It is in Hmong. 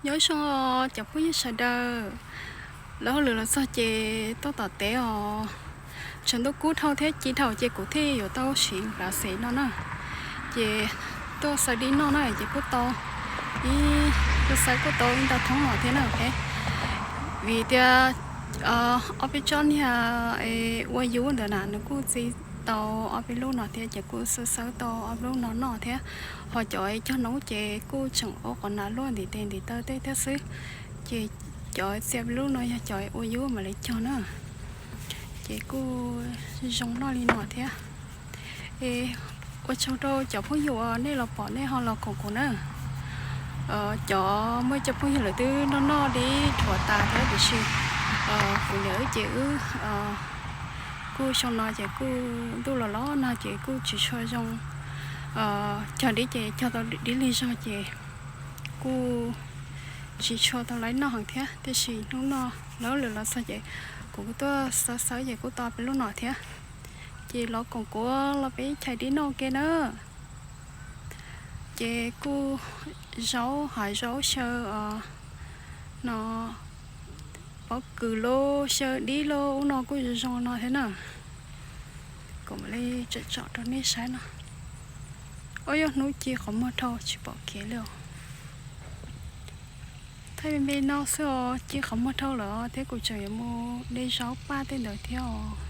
Nyob zoo cov phooj ywg sawv daws, lawv hauj lwm los txog ces tuaj tom teb os. Tshav ntuj kub dhau thiab ci dhau ces kuv thiaj yuav tau siv nplav xev no na. Ces tuaj xawb dib noj na ces kuj tau ib, tuaj xawb kuj tau ib nta thoob no thiab na. Vim tias ob peb tsob niag ua yub ntawd na nws kuj txi tau ob peb lub no thiab ces kuj xawb xawb tau ob peb lub no noj thiab. Ho cov cog noob ces kuj tseem ua qhov na luaj ntim tes ntim taw tej thiab xwb. Ces cov txia peb lub no yog cov ua yub mam li cog na. Ces kuj zoo noj li no thiab. Es ua tsaug rau cov phooj ywg uas nej los pom nej ho los koom kuv na. Cov muaj cov phooj ywg lawv twb noj noj dib dhuav tas thiab tiam sis kuv niam wb ces wb kuj xyoo no ces kuj ntuj los los no ces kuj tsis tshua zoo cog dib ces cog tau dib lig zog ces kuj tsis tshua tau laiv noj heev thiab. Tiam sis hnub no lawv hauj lwm los txog ces kuv kuj tuaj xawb xawb ces kuj tau peb lub no thiab. Ces los koom kuv los peb chais dib noj ua ke na. Ces kuj zaub hav zaub xyaw no, pob kws los xyaw dib los ub no kuj zoo zoo no thiab na. Kuv mam li tsom tsom rau nej saib no. Ua yog hnub ci qhov muag dhau tsis pom kev li os. Thaij me me no xwb os, ci qhov muag dhau lawm thiab kuv tseem yuav mus de zaub paj tej ntawd thiab os.